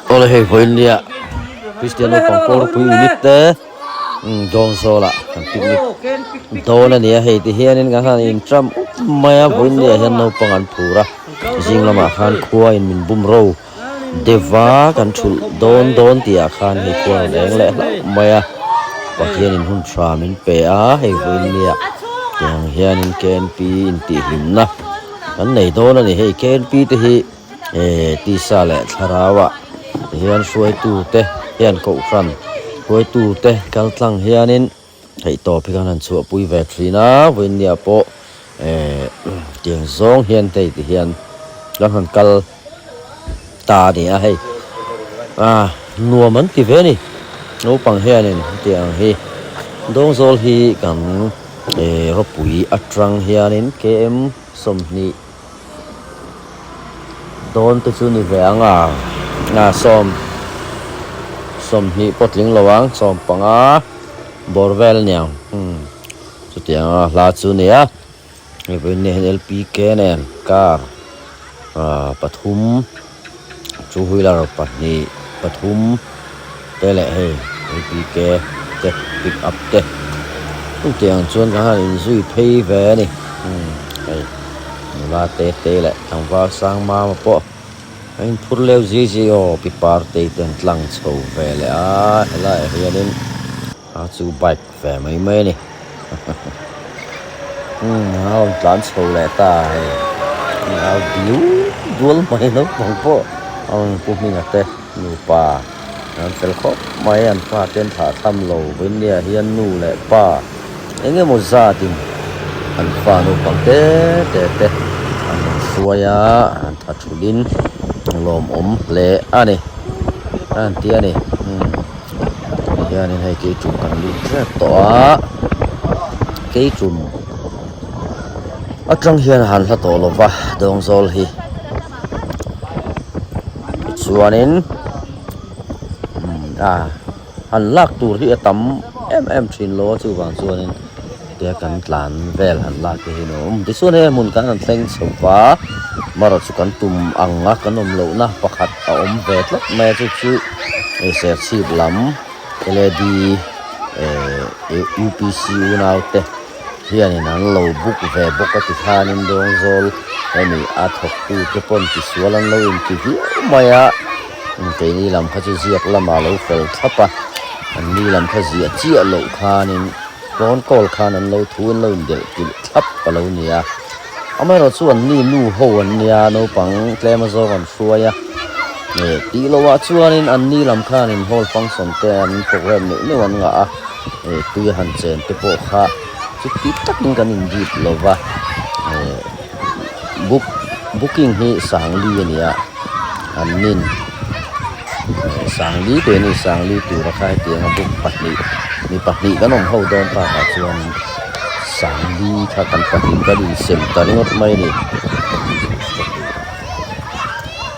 Awle hei vawiin nia Kristian naupang pawl ropui unit te Dawnzawl ah kan picnic dawn a ni a hei ti hianin kan han in tram up mai a vawiin nia hian naupang an phur a zing lamah khan khua in min bum ro deuh a kan thulh dawn dawn tih ah khan hei khua rawn eng leh hlauh mai a Pathian in hun tha min pe a hei vawiin nia tiang hianin KNP intihhlimna kan nei dawn a ni hei KNP te hi. Ehh tisa leh thlarau ah hian hruaitu te hian kohhran hruaitu te kal tlang hianin theihtawp hi kan han chhuahpui ve thin a vawinia pawh ehh tiang zawng hian hei ti hian kan han kal ta a ni a hei ah nuam an ti ve a ni naupang hianin hetiang hi dawngzawl hi kan ehh rawpui atang hianin km 20. Dawn te chu ni ve ang a, a sawm 20 pawh tling lo ang, 15 bawr vel a niang umm chutiang a hla chu a ni a, hei vawiin nia hian lpk nen car ah pathum two wheeler pahnih pathum te leh hei lpk te pick up te chutiang chuan kan han inzui phei ve a ni umm hei. Nula te te leh tlangval sang mama pawh a inphur leu zi zi aw pi partei te an tlang chho ve leh a helaiah hianin a chu bike ve mai mai a ni umm a rawn tlan chho leh ta hei a biu dual mai naupang pawh a rawn pu hminga te nupa an fel khawp mai an fa te an thlah tham lo vawinia hian nu leh pa. Eng emaw zatin an fa naupang te te te an rawn hruai a, an tha thulhin lawmawm hle a ni a han ti a ni. Umm ti hianin hei keitum kan lut tep tawh a, keitum atang hian a han hla tawh lo va Dawngzawl hi tichuanin umm a. Han lak tur hi a tam em em thin lo a chuvang chuanin tia kan tlan vel han lak te hi a awm tichuan hei hmun kan han thleng chho va marawh chu kan tum ang a kan awm lohna pakhat a awm ve tlat mai a chu chu hei serchhip lam led eh upc unau te hianin an lo book ve bawk a tikhanin Dawnzawl hemi a thawktu te pawn tisual an lo inti viau mai a. Keini lam kha chu ziak lamah lo fel thlap a, an ni lam kha ziah chiah loh khanin phone call khan an lo thu in lo indelh kilh thlap a lo ni a. Amaherawh chu an ni nu ho an nia naupang tlem a zawng an hruai a, eh tih lohah chuanin an ni lam khanin hall function te an program neuh neuh an ngah a, eh tui a han chen te pawh kha chuti takin kan indip lo va, eh book booking hi sangli a ni a. An nin Sangli tih a ni Sangli tura kha hetianga book pahnih mi pahnih kan awm ho dawn takah chuan Sangli kha kan pahnih kan insem ta ringawt mai a ni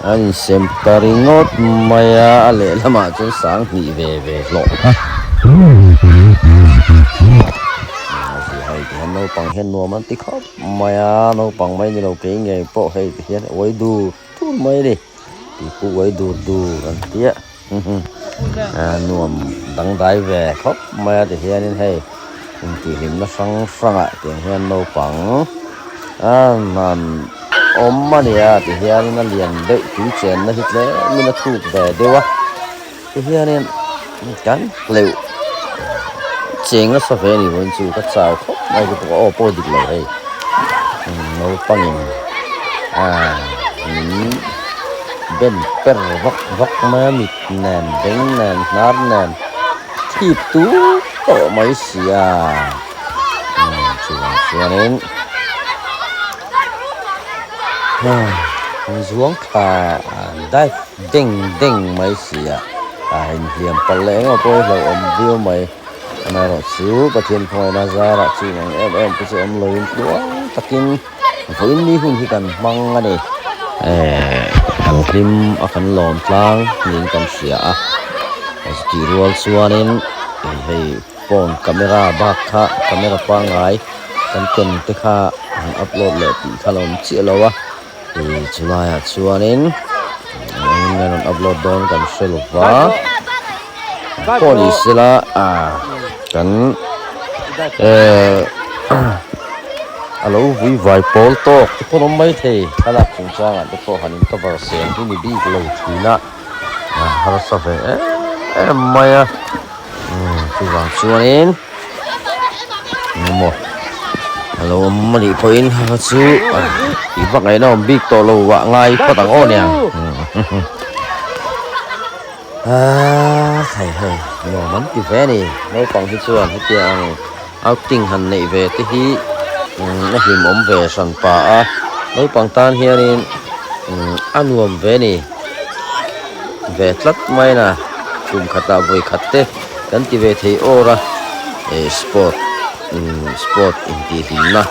a insem ta ringawt mai a a lehlamah chuan Sanghnih ve ve hlawh kha hei ti hian naupang hian nuam an ti khawp mai a naupang mai ni lo kei ngei pawh hei ti hian uai dur dur mai a ni tih pawh uai dur dur an tia nuam dangdai ve khawp mai a ti hianin hei intihhlimna hrang hrangah tiang hian naupang an awm a ni a ti hianin a lian deuh tui chenna hi tlemin a thuk ve deuh a ti hianin kan hleuh cheng nasa ve a ni vawiin chu ka chau khawp mai ka bawk a aw pawh dik lo hei naupangin ah min ben per vak vak mai a mit nen beng nen hnar nen thip tur tawh mai si a chuvang chuanin an zuang thla an dive deng deng mai si a ah inhliam palh leh engemaw pawh hi hlauhawm viau mai amaherawh chu Pathian khawngaihna zarah chu ang em em te chu awm loin tluang takin vawiin ni hun hi kan hmang a ni eh kan hlim a kan lawm tlang niin kan hria a chutih rual chuanin hei phone camera bak kha camera pangngai kan ken te kha han upload leh tih kha la awm chiah lo a. Ih chulaiah chuanin eng nge an rawn upload dawn kan hre lo va pawh ni sela ah kan eh a lo vui vai pawl tawk te pawh an awm maithei thlalak chungchangah te pawh han in cover seng hi ni bik lo thin a harsa ve em em mai a chuvang chuanin engemaw a lo awm a nih pawhin kha kha chu tih vak ngaihna awm bik tawh lo ah ngai phawt ang aw nia aaa hei hei nuam an ti ve a ni naupang hi chuan hetiang ang outing han neih ve te hi a hlimawm ve hran pa a naupang tan hianin a nuam ve a ni. Ve tlat mai na kum khatah vawi khat te kan ti ve thei awr a eh sport umm sport intihhlimna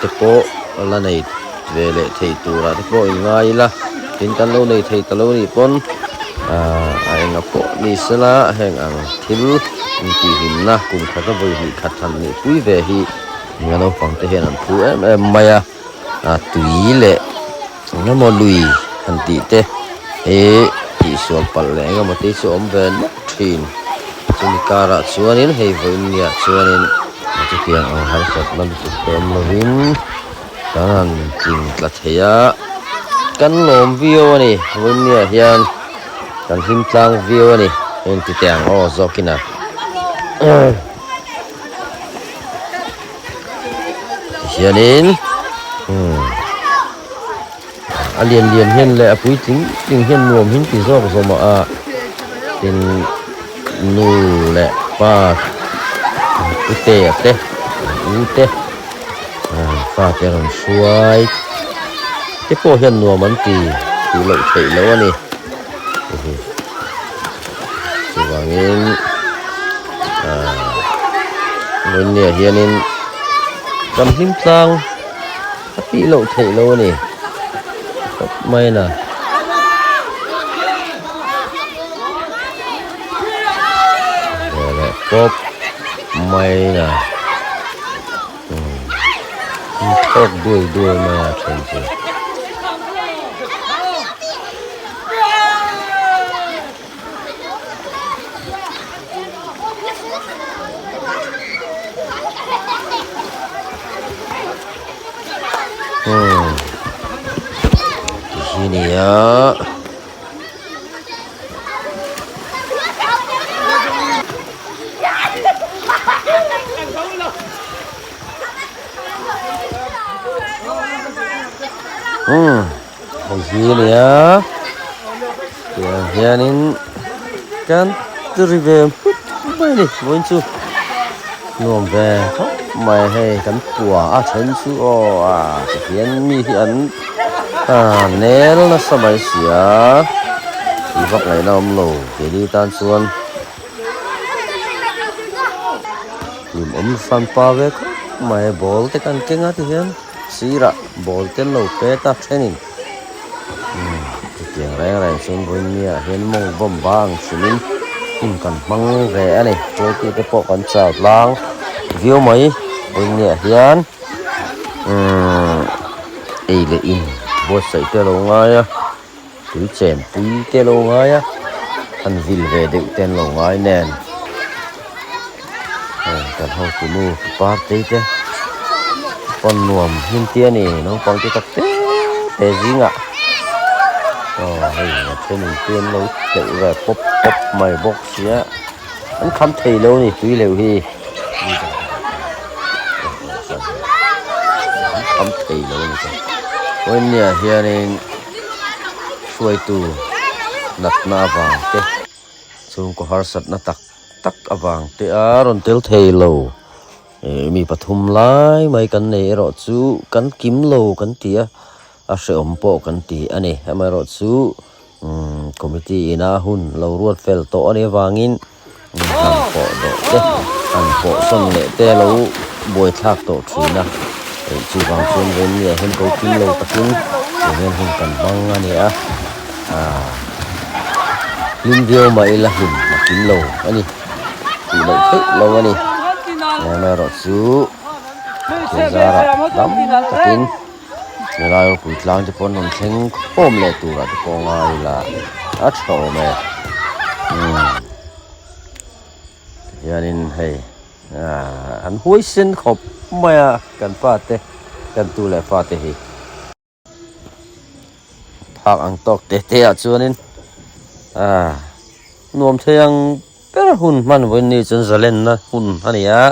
te pawh la nei ve leh thei turah te pawh in ngai ila tin kan lo nei thei ta lo nih pawn ahh a enga pawh ni sela heng ang thil intihhlimna kum khata vawi hnih khat han nih pui ve hi naupang te hian an phu em em mai a a tui leh. Engemaw lui han tih te hi tihsual palh leh engemaw te chu awm ve nawk thin. Chumi karah chuanin hei vawiin niah chuanin chutiang ang harsatna lutuk te awm lovin kan han tling tla thei a, kan lawm viau a ni. Vawiin niah hian kan hlim tlang viau a ni. Heng ti teh ang aw zawkin a. Tihianin umm a lian lian hian leh a puitling tling hian nuam hi an ti zawk zawm a tin nu leh pa pute a te u te fate a rawn hruai te pawh hian nuam an ti tih loh theih loh a ni. Chuvangin ahh vawinia hianin kan hlim tlang a tih loh theih loh a ni khawp mai a ve leh pawp mai a umm thawk duai duai mai a then chu. Umm ti hi nia umm. Hei hi a nia tiang hianin kan ri ve hmut mai a ni vawiin chu nuam ve khawp mai hei kan pua a then chu aw a tihian mi hi an ah nel nasa mai si a tih vak ngaihna awm lo keini tan chuan hlimawm hranpa ve khawp mai ball te kan keng a tihian. Sirah ball te an lo pet a thenin umm chutiang reng reng chuan vawinia hian mawng bawm bang hrilhin hun kan hmang ve a ni hruaitu te pawh kan chau tlang viau mai vawinia hian umm ei leh in buatsaih te a lo ngai a tui chen pui te a lo ngai a an vil ve deuh te an lo ngai nen. Heng kan hotu nu party te pawn nuam hlim te a ni naupang te tak te te zingah aw hei a thenin te an lo tleuh ve pawp pawp mai bawk sia an kham thei lo a ni tui leuh hi an kham thei lo a ni ta pawimawhah hianin hruaitu natna avang te. Chhungkaw harsatna tak tak avang te a rawn tel thei lo. Ih mi pathum lai mai kan nei erawh chu kan kim lo kan ti a, a hrehawm pawh kan ti a ni. Amaherawhchu umm committee ina hun lo ruat fel tawh a nih avangin han pawh dawh te han pawh sawn leh te a lo buaithlak tawh thin a. Ih chuvang chuan Remnia hian ko kim lo takin tun hian hun kan hmang a ni a. Aaa hlim viau mah ila hlim a kim lo a ni tih loh theih lo a ni amaherawh chu thil zarah tam takin. Helai ropui tlang te pawh an rawn thleng khawm leh turah te pawh ngai ila a tha awm e umm tihianin hei ahh an huaisen khawp mai a kan fate kan tu leh fate hi. Phak ang tawk te te ah chuanin ah nuam thei ang ber hun hman vawiin ni chuan zalenna hun a ni a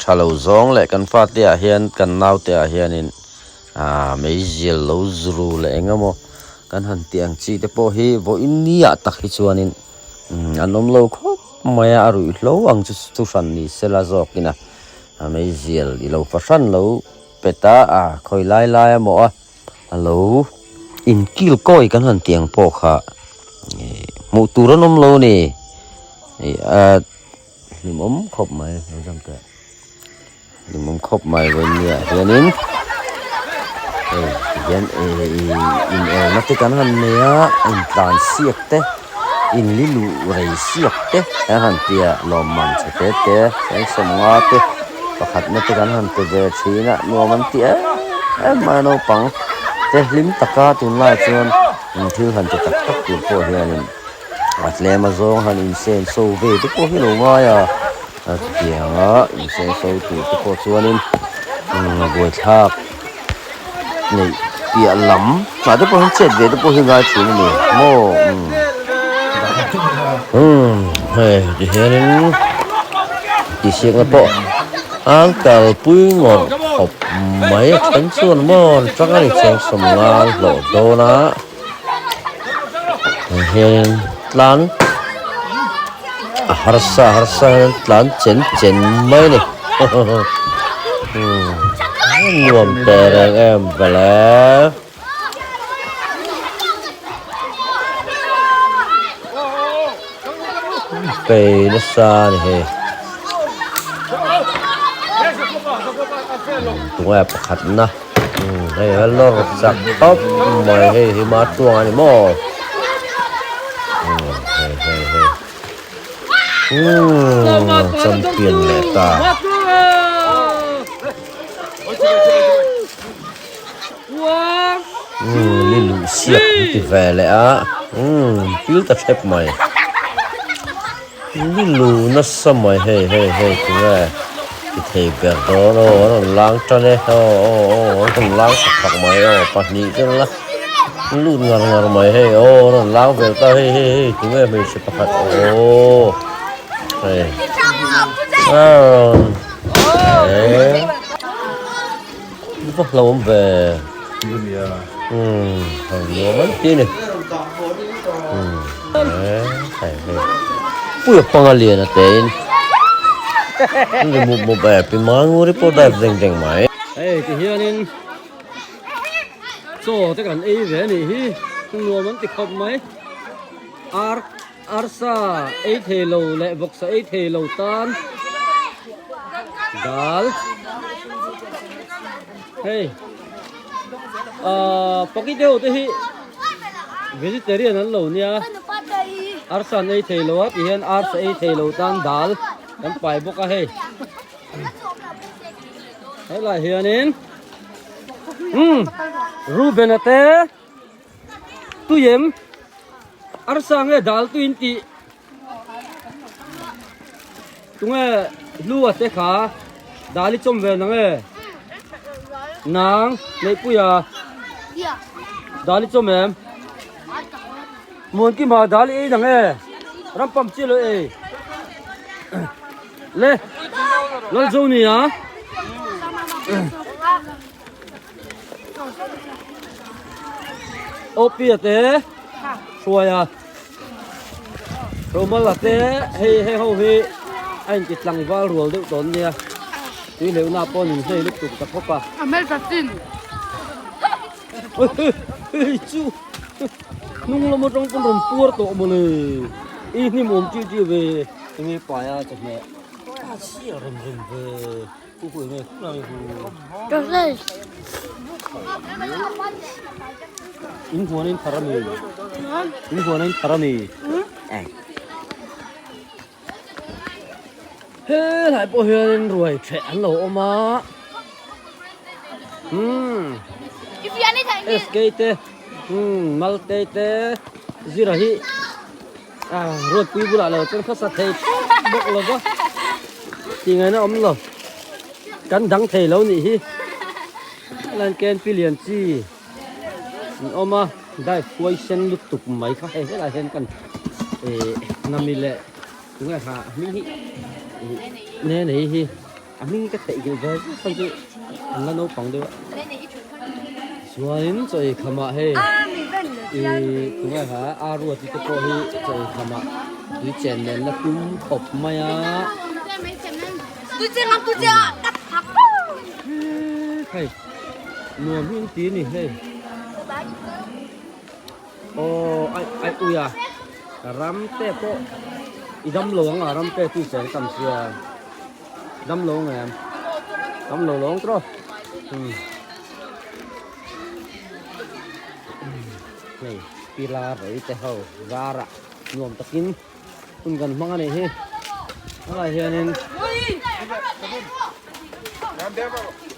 tha lo zawng leh kan fate ah hian kan naute ah hianin ah meizial lo zuru leh eng emaw kan han tih ang chi te pawh hi vawiin ni ah tak hi chuanin an awm lo khawp mai a a ruihhlo ang chu chu hran ni sela zawkin a meizial i lo fahran lo. Peta a khawi lai lai a maw a a lo inkil kawi kan han tih ang pawh kha ih hmuh tur an awm lo a ni ih a hlimawm khawp mai lo zam teh hlimawm khawp mai vawinia hianin hei tihian ih inelna te kan han nei a intlan siak te inli luh rei siak te an han ti a lawmman chhe te te sangsawmnga te. Pakhatna te kan han pe ve thin a, nuam an ti em em mai a naupang te hlim taka tunlai chuan thil han ti tak tak tur pawh hianin a tlem a zawng han insen so ve te pawh hi lo ngai a, a chutiang a insen so tur te pawh chuanin buaithlak neih piah lam ah te pawh hian chet ve te pawh hi ngai thin a ni maw umm hei tihianin tihsiakna pawh an kalpui ngawrh khawp mai a then chuan maw an tang a ni cheng sawmnga an hlawh dawn a tihianin tlan a harsa harsa hian tlan chen chen mai a ni. Nuam teh reng em vele. Pei nasa a ni hei. Tunge pakhatna hei a lawr chak khawp mai hei hi ma tuang a ni maw hei hei hei. Umm champion leh ta. Umm ni luh siak an ti ve leh a umm pil ta hrep mai ni luh nasa mai hei hei hei tunge ti thei ber dawn aw an rawn lang tan e aw aw aw an rawn lang thak thak mai aw pahnih te la. Lut ngar ngar mai hei aw rawn lang vel ta hei hei hei tunge hmeichhe pakhat aw hei e va hlauhawm ve umm hlauhawm an ti a ni umm e hei hei puia panga lian a te in an ri mup mup e pi manguri pawh dive deng deng mai. Hei ti hianin. Chaw te kan ei ve anih hi nuam an ti khawp mai ar arsa ei thei lo leh vawksa ei thei lo tan dal hei ah pakite ho te hi vegetarian an lo nia arsa an ei thei lo a ti hian arsa ei thei lo tan dal kan pai bawk a hei helai hianin. Umm Reuben-a te tui em arsa nge dal tui in tih tunge hlua te kha dal i chawm ve nang e nang Neihpuia dal i chawm em Muankima dal i ei nang e rampam chi lo ei. Le Lalzonia Opia te Hruaia Romala te hei hei ho hi a inti tlangval rual deuh tawn nia tui hleuhna pawh an inhlei lutuk ta khawp a. Hei chu hnung lam atang pawn rawn puar tawh mawle i hnim awm chiu chiu ve enge paia chawhmeh a chhiar rem rem ve hu hu enge khulai hu in huan in thar a mi in huan in thar a mi helai pawh hianin ruai ṭheh an lo awm a. Umm SK te umm Malte te Zira hi ah Ruatpui bulah lo chuan khawsa thei bawk lo va tih ngaihna awm lo kan dang thei lo nih hi helai ken pi lian chi an awm a dive huaisen lutuk mai kha hei helai hian kan eh nami leh tunge ha hming hi ne nei hi. A hming ka theih nghilh ve zet khan chu an la naupang deuh a. Chuanin chaw ei khamah hei ih tunge kha a ruati te pawh hi chaw ei khamah tui chen nen la tum khawp mai a. Hei nuam hi an ti a ni hei. Aw ai ai ui a ram te pawh i dam lo ang a ram te tui cheng tam sia dam lo ang em dam lo lawng tawh umm hei pila rei te ho zar ah nuam takin hun kan hmang a nih hi helai hianin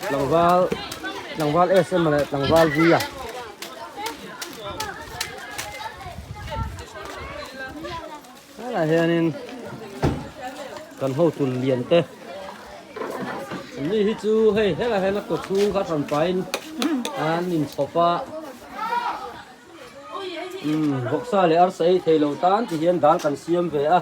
tlangval tlangval sm leh tlangval v a helai hianin kan hotu lian te ni hi chu hei helai hian a kaw chhung kha hran pahin an inchhawp a. Umm vawksa leh arsa ei thei lo tan ti hian dal kan siam ve a.